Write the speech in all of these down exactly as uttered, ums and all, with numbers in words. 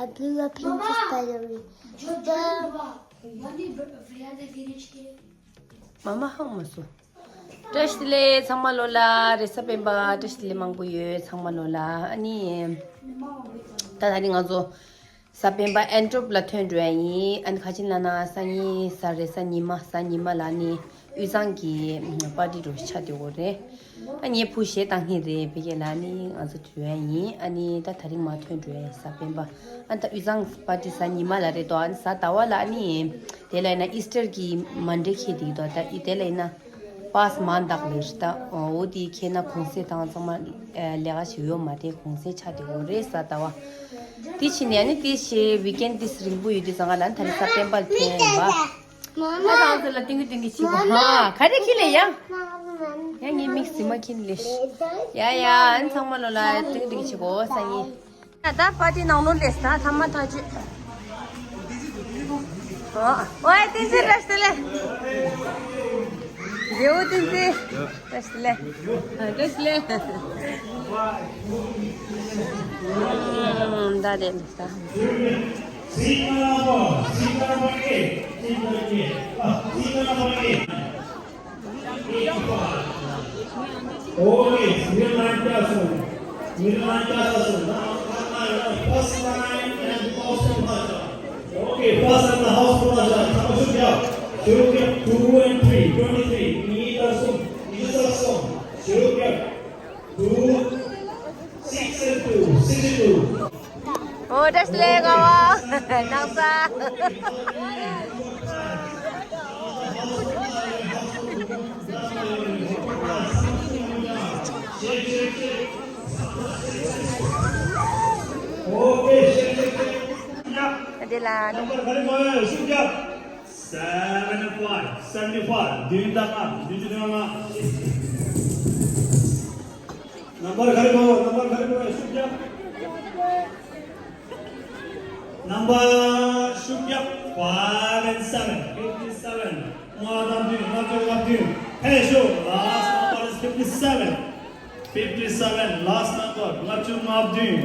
I blew up into spider web. མ་མ་ཧང་མ་སོ། བཀྲ་ཤིས་བདེ་ལེགས་ཚང་མ་ལོ་ལ། རེས་གཟའ་སྤེན་པ་བཀྲ་ཤིས་བདེ་ལེགས་མང་པོ་ཡོད་ཚང་མ་ལོ་ལ། ཨ་ནི། ད་ད་ནི་ང་ཚོ་གཟའ་སྤེན་པ་ཨན་ཊོབ་ལ་ཐོན་འགྲོ་ཡ་ཡིན། ཨ་ནི་ཁ་ཆེན་ལ་ན་སང་ཉིན་གཟའ་རེས་གཟའ་ཉི་མ་གཟའ་ཉི་མ་ལ་ནི་དབུས་གཙང་གི་པར་ཊི་འགྲོ་ཆ་དེ་འོ་རེད། ཨ་ངའི་བུ་གཞས་བཏང་ངེས་རེད། བེ་ཀེ་ལ་ནི་ང་ཚོ་འགྲོ་ཡ་ཡིན། ཨ་ནི་ད་ད་རིང་མ་ཐོན་འགྲོ་ཡ་ཡིན་གཟའ་སྤེན་པ། ཨ་ནི་ད་དབུས་གཙང་པར་ཊི་གཟའ་ཉི་མ་ལ་རེད་དོ། ཨ་ནི་གཟའ་ཟླ་བ་ལ་ཨ་ནི་དེ་ལ་ཡིན་ན་ཨིས་ཊར་གི་མན་ཌེ་ཁེལ་དེ་དོ། ད་ཨི་དེ་ལ་ཡིན་ན། པཱས་མ་འདག་ལེ་རི་ད། འོ་དེ་ཁྱེད་ན་གུང་སེང་དང་ཚང་མ་ལས་ཀ་ཞིག་ཡོད་མ་རེད། གུང་སེང་ཆ་དེ་འོ་རེད་གཟའ་ཟླ་བ། དེ་ཕྱིན་ནས་ནི་དེ་ཞེས་ཝིག་ཨེན་ཌི་དེ་རིང་པོ་ཡོད་དུས་ཙང་ང་ལ་ད་རེས་གཟའ་སྤེན་པ་ལ་ཐོན་ཡིན་པ། ད་ང་ཚོ་ལ་ཏིང་གི་ཏིང་གི་བྱེད་གོ། ཧ་ག་རེ་ཁྱི་ལས་ཡ། ཡ་ངའི་མིག་ཟི་མ་ཁྱི་ལས། ཡ་ཡ་ཨན་ཚང་མ་ལོ་ལ་ཏིང་གི་ཏིང་གི་བྱེད་གོ་སང་ཡིན། ད་པར་ཊི་ནང་ལོགས་ལས་ད་ཐ་མ་ཐག་ཆོད། ཨོ་ཨོ་ཨེ་བསྟན་འཛིན་བཀྲ་ཤིས་བདེ་ལེགས། རྒྱལ་བོ་བསྟན་འཛིན་བཀྲ་ཤིས་བདེ་ལེགས། ཨ་བཀྲ་ཤིས་བདེ་ལེགས། ཨམ་ད་དེ་ལས་ད། Seat number, seat number eight, seat number eight. Ah, seat number eight. Okay, middle line person. Middle line person. Now, now, now, first line and house manager. Okay, first and the house manager. Come on, shoot up. Shoot up two and three, twenty-three. Middle person. Middle person. Shoot up. Two, six and two, sixty-two. ཨོ་བཀྲ་ཤིས་བདེ་ལེགས་ཨ་བ་ནང་ས། Okay, shake, shake, shake. བདེ་ལ། Number ག་རེ་མ་ཡོད་ཤུགས་རྒྱབ། Seven and five, seventy five. བདུན་དང་ལྔ། བདུན་ཅུ་དོན་ལྔ། Number ག་རེ་མ་ཡོད། Number ག་རེ་མ་ཡོད་ཤུགས་རྒྱབ། Number ཤུགས་རྒྱབ། Five and seven, fifty seven. ལྔ་དང་བདུན། ལྔ་བཅུ་ང་བདུན། ཕེབས་ཤོག Last number is fifty seven. Fifty seven, last number. ལྔ་བཅུ་ང་བདུན།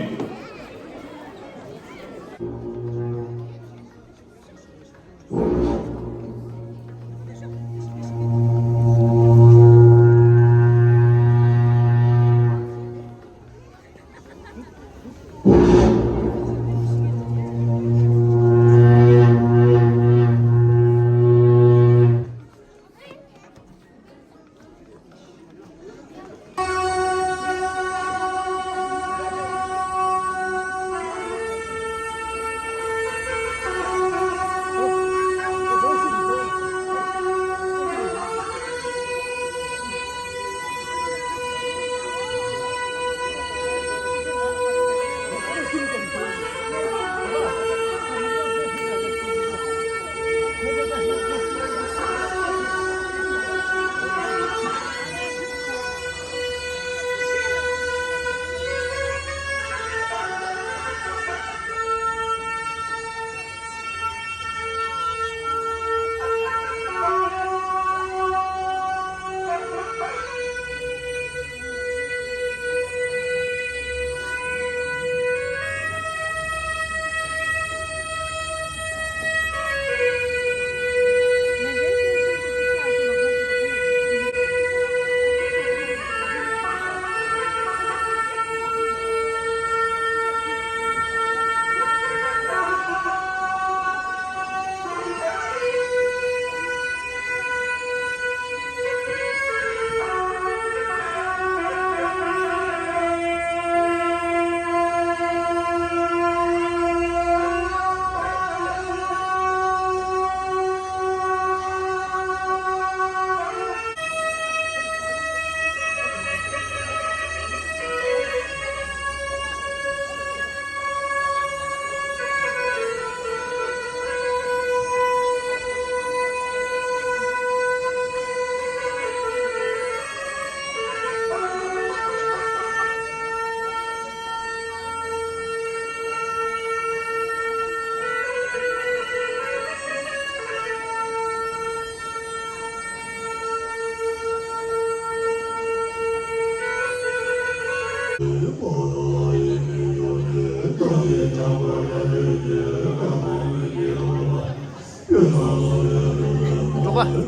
དུས་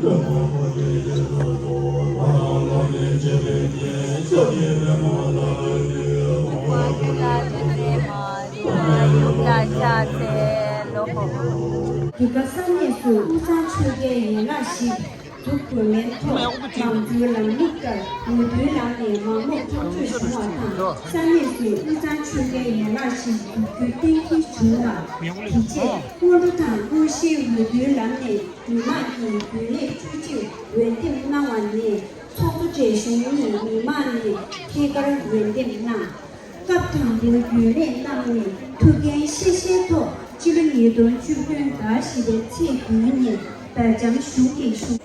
སྐབས་ས་གནས་སུ་དབུས་གཙང་ཆོལ་ཁའི་ཡན་ལག་ཞིག་འཛུགས་དགོས་མིན་ཐོག་མང་གཙོའི་ལམ་ལུགས་ལྟར་འོས་བསྡུའི་ལམ་ནས་མང་མོས་ཐག་གཅོད་བྱུང་བ་དང་། ས་གནས་སུ་དབུས་གཙང་ཆོལ་ཁའི་ཡན་ལག་ཞིག་འཛུགས་རྒྱུ་གཏན་འཁེལ་བྱུང་བ། དེ་རྗེས་སྔོན་འགྲོ་དང་དངོས་གཞིའི་འོས་བསྡུའི་ལམ་ནས་མི་མང་གི་རྒྱུན་ལས་ཀྲུའུ་ཞིར་འོས་འདེམས་གནང་བ་ནས། ཚོགས་གཙོ་བགྲེས་གཞོན་གཉིས་མི་མང་ནས་ཐད་ཀར་འོས་འདེམས་གནང་། སྐབས་དང་པོའི་རྒྱུན་ལས་རྣམས་ནས་ཐུགས་འགན་བཞེས་བཞེས་ཐོག་སྤྱི་ལོ་ཉིས་སྟོང་བཅུ་བདུན་ཟླ་བཞི་པའི་ཚེས་བདུན་ཉིན་བར་འཆམ་ཞུགས་ཀྱིས་ཞུ།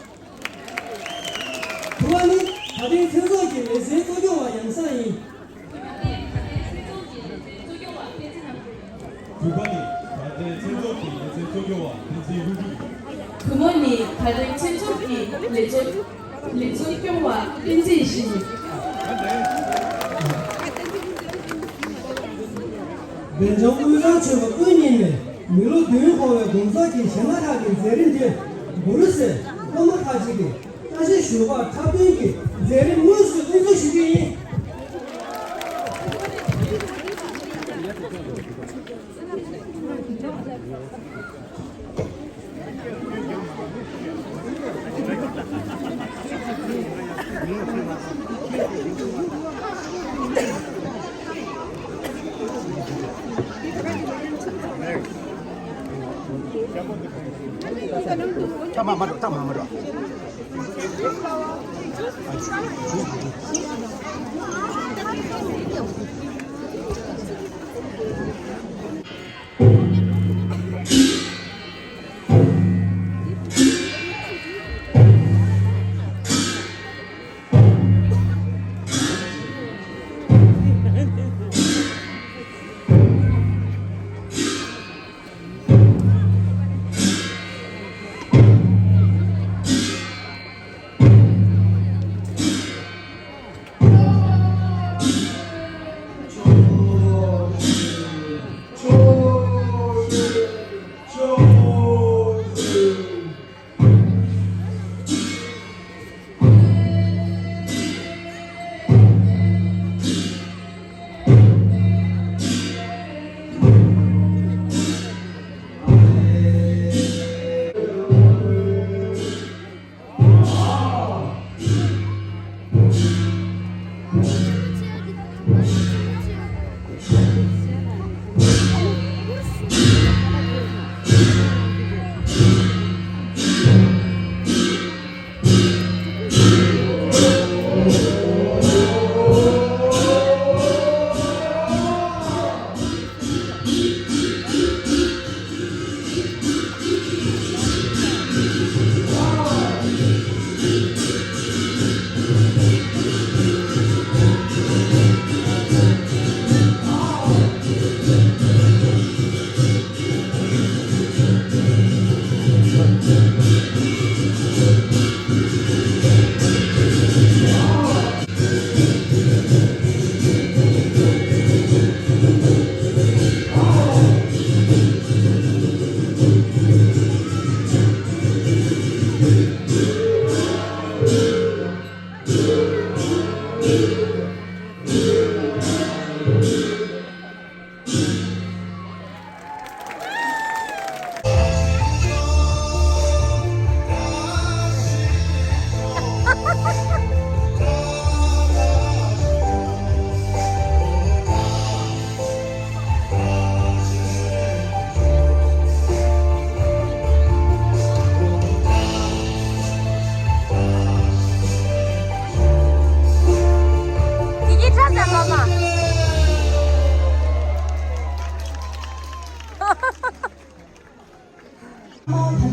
དྲི་བ་ནི། ད་ཐེངས་མཚན་ཚོགས་ཀྱི་ལེ་ཚན་གཙོ་སྐྱོང་བ་ཡང་སང་ཡིན། གུས་པ་ནི། ད་ཐེངས་མཚན་ཚོགས་ཀྱི་ལེ་ཚན་གཙོ་སྐྱོང་བ་བསྟན་འཛིན་ལྷུན་གྲུབ་ཡིན། གུས་མོ་ནི། ད་ཐེངས་མཚན་ཚོགས་ཀྱི་ལེ་ཚན། ལེ་ཚན་སྐྱོང་བ་བསྟན་འཛིན་ཡེ་ཤེས་ཡིན། བདེ་འཇམ་དབུས་གཙང་ཆོལ་ཁ་དབུ་བརྙེས་ནས་མི་ལོ་བདུན་འཁོར་བའི་གོང་ས་གི་གཞས་མ་ཐག་གི་མཛད་རིམ་དེ་གུ་རུ་སྲས་སློབ་མ་ཁག་ཅིག་གིས་བཀྲ་ཤིས་ཞོལ་པར་འཁྲབ་སྟོན་གྱི་མཛད་རིམ་དངོས་སུ་སྐུ་འཚོགས་ཞུ་རྒྱུ་ཡིན། དམངས་བར་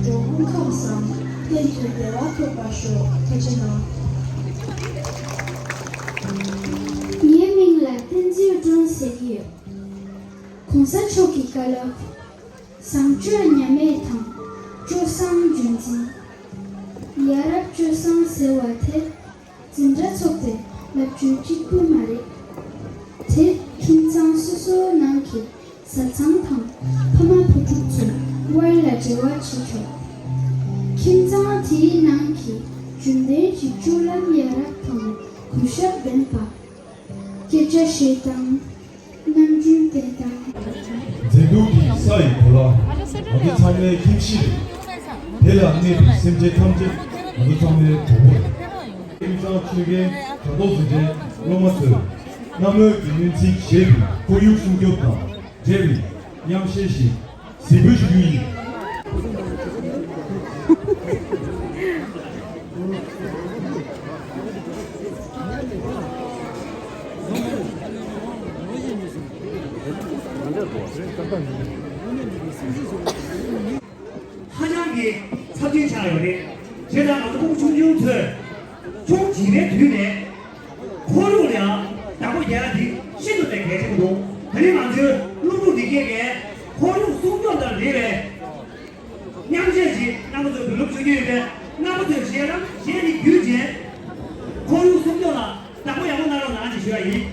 དོ་དབུ་ཁམས་སམ་གཏན་དུ་བདེ་བ་ཐོབ་པར་ཤོག་ཐུགས་རྗེ་གནང་། ངའི་མིང་ལ་བསྟན་འཛིན་སྒྲོན་ཟེར་གྱི་ཡོད། གོང་ས་མཆོག་གི་བཀའ་སློབ། བཟང་སྤྱོད་ཉམས་མེད་དང་སྤྱོད་བཟང་རྒྱུན་འཛིན། ཡ་རབས་སྤྱོད་བཟང་ཟེར་བ་དེ། འཛིན་གྲྭ་ཚོགས་པའི་བསླབ་བྱ་གཅིག་པུ་མ་རེད། དེ་ཁྱིམ་ཚང་སོ་སོའི་ནང་གི་བཟའ་ཚང་དང་ཕ་མ་བུ་ཕྲུག་ཚོའི་དབར་ལ་འབྲེལ་བ་བྱེད་ཆོག་ཁྱིམ་ཚང་དེའི་ནང་ ཞེས་དང་། རྣམ་འགྱུར་དེ་དང་། མཛེས་སྡུག་གི་ས་ཡི་གོ་ལ། ང་ཚོ་ཚང་མའི་ཁྱིམ་གཞིས་རེད། དེ་ལ་གནས་པའི་སེམས་ཅན་ཐམས་ཅད་ང་ཚོ་ཚང་མའི་གྲོགས་པོ་རེད། ཁྱིམ་ཚང་ཆོས་རྒྱལ་དྲ་ཐོག་འཛིན་གྲྭའི་སློབ་མ་ཚོས་རྣམ་གཡོ་གི་གནོན་ཚིག་ཞེས་པའི་ཁོར་ཡུག་སྲུང་སྐྱོབ་དང་འབྲེལ་བའི་མཉམ་བཤད་ཞིག་གཟིགས་འབུལ་ཞུ་རྒྱུ་ཡིན། ཧ་ཅང་གི་ཚབས་ཆེན་ཆགས་ཡོད་རེད། བྱས་ཙང་ང་ཚོ་ཕྲུ་གུ་ཆུང་ཆུང་ཚོས་ཆུང་བྱིས་པའི་དུས་ནས་ཁོར་ཡུག་ལ་ཡང་བདག་པོ་རྒྱག་ཡ་འདི་ཤིན་ཏུ་ནས་གལ་ཆེན་པོ་འདུག་ད་རིང་ང་ཚོའི་སློབ་ཕྲུག་འདི་གས་ཀྱིས་ཁོར་ཡུག་སྲུང་སྐྱོབ་དང་འབྲེལ་བའི་མཉམ་བཤད་ཅིག་རྣམ་པ་ཚོས་བོད་ལུགས་ཆོས་རྒྱུད་ཡོད་པས་རྣམ་པ་ཚོས་གཞས་རང་གཞས་འདི་བརྒྱུད་བྱས་ཁོར་ཡུག་སྲུང་སྐྱོབ་ལ་བདག་པོ་ཡག་པོ་གནང་རོགས་གནང་ཞེས་ཞུ་ཡ་ཡིན།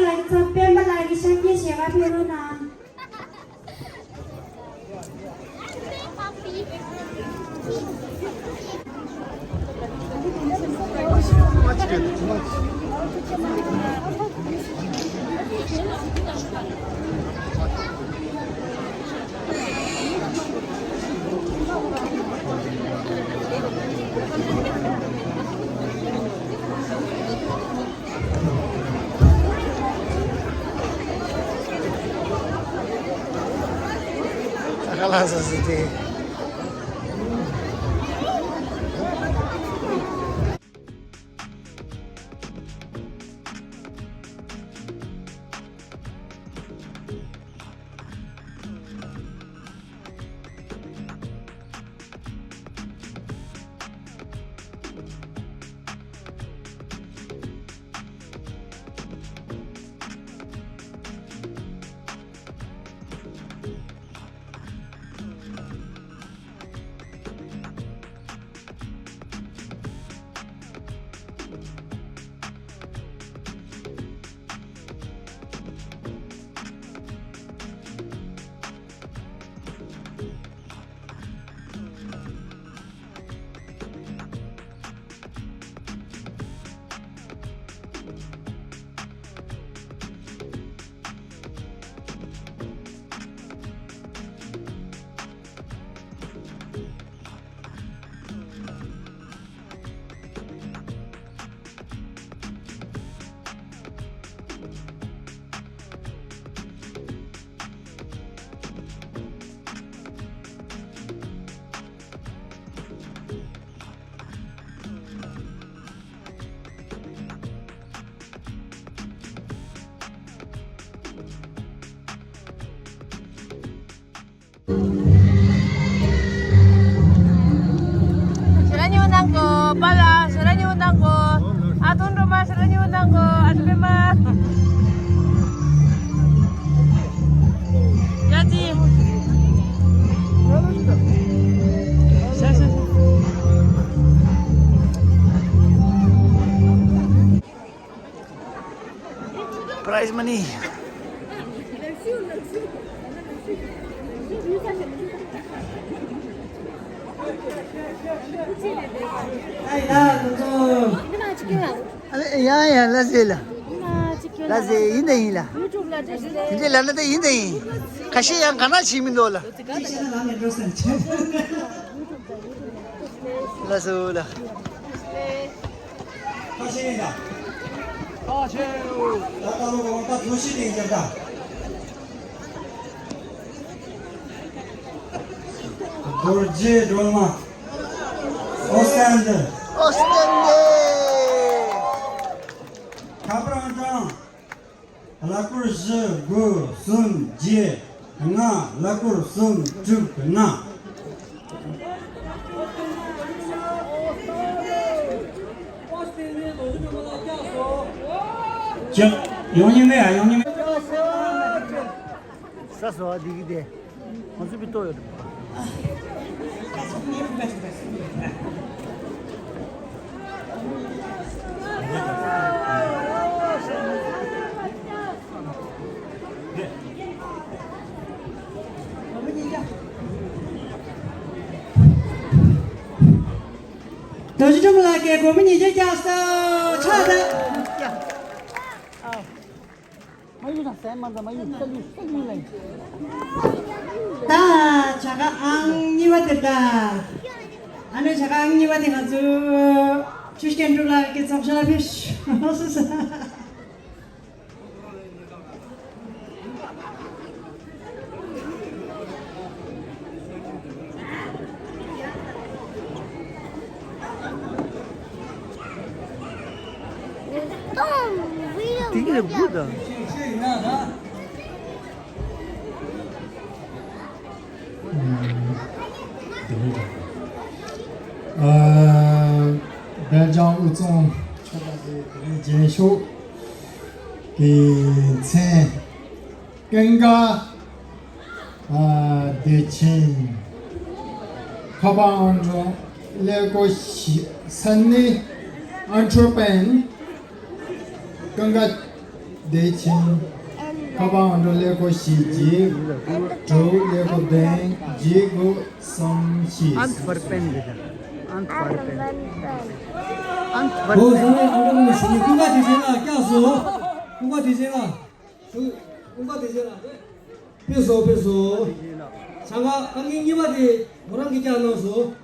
ལགས་ཀྱི་ཚབ་སྤེན་པ་ལགས་ཀྱིས་ཤགས་ཀྱི་ཞལ་ཁ་ཕུལ་རོགས་གནང་། ཁ་ལག་ཟ་ཟི་དེ། ཞལ་ལག་མཉེས་པོ་གནང་གོ། པཱ་ལགས་ཞལ་ལག་མཉེས་པོ་གནང་གོ། ཨ་ཐུང་སྒྲོལ་མ་ཞལ་ལག་མཉེས་པོ་གནང་གོ། ཨ་ཅེ་པད་མ། ཡ་ཅི། ཤ་ཤ་ཤ། Prize money. ཨ་ཡ་ཡ་ལ་ཟེ་ལ། ལ་ཟེ་ཡིན་ད་ཡིན་ལ། ཡིན་ད་ལ་ན་ད་ཡིན་ད་ཡིན། ཁ་ཤས་ཡང་ག་ན་ཕྱིན་མི་འདུག་ལ། ལ་ཟེ་ལ། ཁ་ཤས་ཡིན་ད། ཁ་ཤས། ད་ལྟ་ལོ་གོང་ད་ཐུགས་ཤིག་ཏིང་ཅར་ད། རྡོ་རྗེ་སྒྲོལ་མ། ཨོ་སྟན་ཏི། ཨོ་སྟན་ཏི། ཁ་པར་ཨང་གྲངས། ཀླད་ཀོར་བཞི་དགུ་གསུམ་བརྒྱད་ལྔ། ཀླད་ཀོར་གསུམ་དྲུག་ལྔ། ཅི། ཡོང་ཉིན་མེད་ཡ། ཡོང་ཉིན་མེད། ས་སོ་བ་འདི་གི་དེ། ང་ཚོ་བི་ཏོ་ཡོད། རྡོ་རྗེ་སྒྲོལ་མ་ལགས་ཀྱིས་སྒོར་མོ་ཉིས་བརྒྱ་བརྒྱབ་སོང་། ཕྱག་དང་། མ་ཡུ་དང་སྲན་མ་དང་མ་ཡུ་ས་ཡུ་ས་ཡུ་ལ་ཡིན། ད་བྱ་དགའ་ཨང་གཉིས་པ་དེ་ད། ཨ་ནི་བྱ་དགའ་ཨང་གཉིས་པ་དེ་ང་ཚོ་ཆུ་སྐྱེན་གྲུབ་ལགས་ཀྱི་ཚོགས་ཆེན་ལ་ཕེབས་ཤོག་དེ་གི་རེད་བུ་ད། ཨ། སྦེལ་ཇམ་དབུས་གཙང་ཆོལ་ཁ་གི་བོད་རིགས་རྒྱན་ཤོག་གི་མཚན། ཀུན་དགའ། ཨ། བདེ་ཆེན། ཁ་པར་ཨང་གྲངས། ཀླད་ཀོར་བཞི། ས་གནས་ཨན་ཊར་པན། ཀུན་དགའ། བདེ་ཆེན། ཁ་པར་ཨང་གྲངས་ཀླད་ཀོར་བཞི་གཅིག་དྲུག་ཀླད་ཀོར་བདུན་གཅིག་དགུ་གསུམ་བཞི། Antwerpen. Antwerpen. Antwerpen. ཨོ་ཟེར་ནས་ཨང་གྲངས་ཀླད་ཀོར་བཞི་གཉིས། ཀུན་དགའ་བདེ་ཆེན་ལགས་སྐྱབས་སུ། ཀུན་དགའ་བདེ་ཆེན་ལགས། ཀུན་དགའ་བདེ་ཆེན་ལགས། ཕེབས་སོང་། ཕེབས་སོང་། ཆང་ཁང་ཨང་གཉིས་པ་དེ་མོ་རང་གིས་བཀྱག་གནང་སོང་།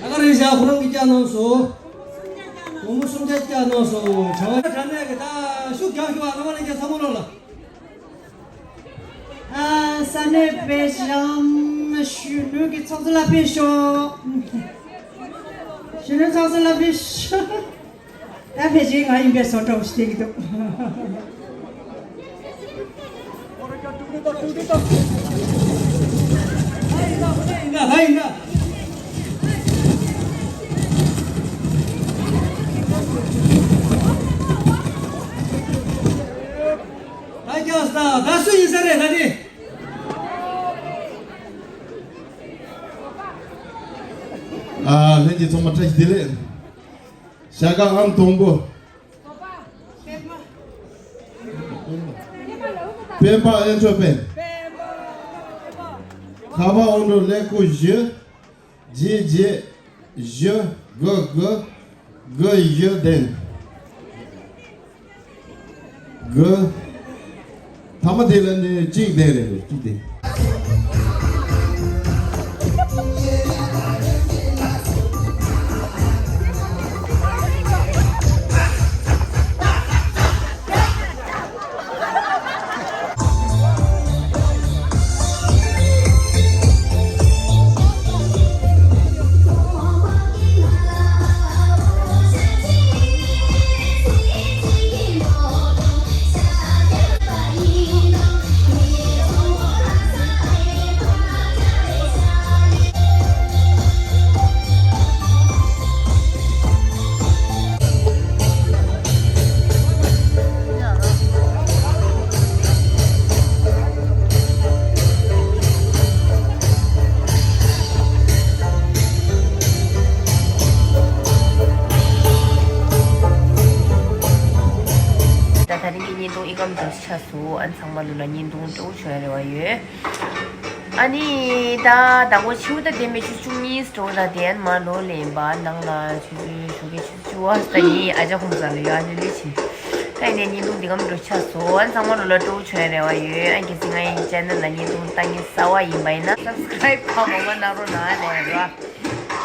ཨ་ཁ་རེ་བཞག་ཁོ་རང་གིས་བཀྱག་གནང་སོང་། སྒོར་མོ་སུམ་བརྒྱ་བཀྱག་གནང་སོང་། བྱ་བ་དྲ་གནས་ཀྱི་ད་ཤུགས་རྒྱག་ཤོག་ཨ་ནེ་ལེན་རྒྱ་ཚ་མོ་ལོ་ལ། ཨ་ས་གནས་པའི་ཞང་གཞོན་ནུ་གི་ཚོགས་གཙོ་ལ་ཕེབས་ཤོག་གཞོན་ནུ་ཚོགས་གཙོ་ལ་ཕེབས་ཤོག་ད་ཕལ་ཆེར་ང་ཡིན་པའི་བཟོ་འདྲ་བོ་ཞིག་བསྟན་གྱི་འདུག་ད་སྐྱག་ས་ད་སུ་ཡིན་ས་རེད་ད་ནི། ཨ་ལྷན་རྒྱས་ཚང་མ་བཀྲ་ཤིས་བདེ་ལེགས། ཞྭ་སྒང་ཨང་དང་པོ། སྤེན་པ་ཨན་ཊོ་པན། ཁ་པར་ཨང་གྲངས་ཀླད་ཀོར་བཞི། བརྒྱད་བརྒྱད། བཞི་དགུ་དགུ། དགུ་བཞི་བདུན། དགུ། ཐ་མ་དེ་ལ་ནི་གཅིག་བདུན་རེད་པས། གཅིག་བདུན། ད་ད་རིང་གི་བརྙན་ཐུང་འདི་ག་འདྲ་ཆགས་སོང་། ཨ་ཚང་མ་ལོ་ལ་བརྙན་ཐུང་སྤྲོ་བོ་བྱུང་ཡ་རེ་བ་ཡོད། ཨ་ནི་ད་ཟླ་འགོ་ཆུ་ཚོད་དེ་མེ་ཆུ་བཅུ་གཉིས་སྤྲོ་ད་དེ་ཨན་མ་ལོ་ལེན་པ་ནང་ལ་ཆུ་ཚོད་ཞོགས་ཀའི་ཆུ་ཚོད་བཅུ་པ་ད་ཡིན། ཨ་ཅག་ཁོང་ཚ་ལ་ཡོད། ཨ་ལེ་ལེ་ཆེ། ད་ཡིན་ནའི་བརྙན་ཐུང་འདི་ག་འདྲ་ཆགས་སོང་། ཨ་ཚང་མ་ལོ་ལ་སྤྲོ་བོ་བྱུང་ཡ་རེ་བ་ཡོད། ཨ་གལ་སྲིད་ང་ཡི་ཆེ་ནལ་ལ་བརྙན་ཐུང་ལྟ་མཁན་གསར་པ་ཡིན་པ་ཡིན་ན་སབ་སི་ཀ་རའིབ་གང་མང་མང་གནང་རོགས་གནང་ཨ་ལེ་ར།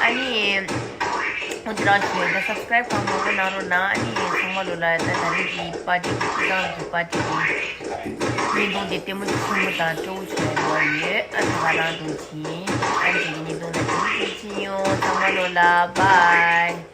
ཨ་ནི། འོ་དེ་རང་བྱས་ད་སབ་སི་ཀ་རའིབ་གང་མང་པོ་གནང་རོགས་གནང་། ཨ་ནི་ཚང་མ་ལོ་ལ་ད་ད་རིང་གི་པར་ཊི་གི་སྤྱི་བཏང་གི་པར་ཊི་གི་བརྙན་ཐུང་དེ་ལྟད་མོ་ཆེན་མོ་དང་སྤྲོ་བོ་བྱུང་བ་ཡོད། ཨ་ད་ག་རང་དུ་ཕྱིན། ཨ་འདི་གི་བརྙན་ཐུང་ལ་དེ་རིང་ཕྱིན་ཡོང་། ཚང་མ་ལོ་ལ་བྷའི།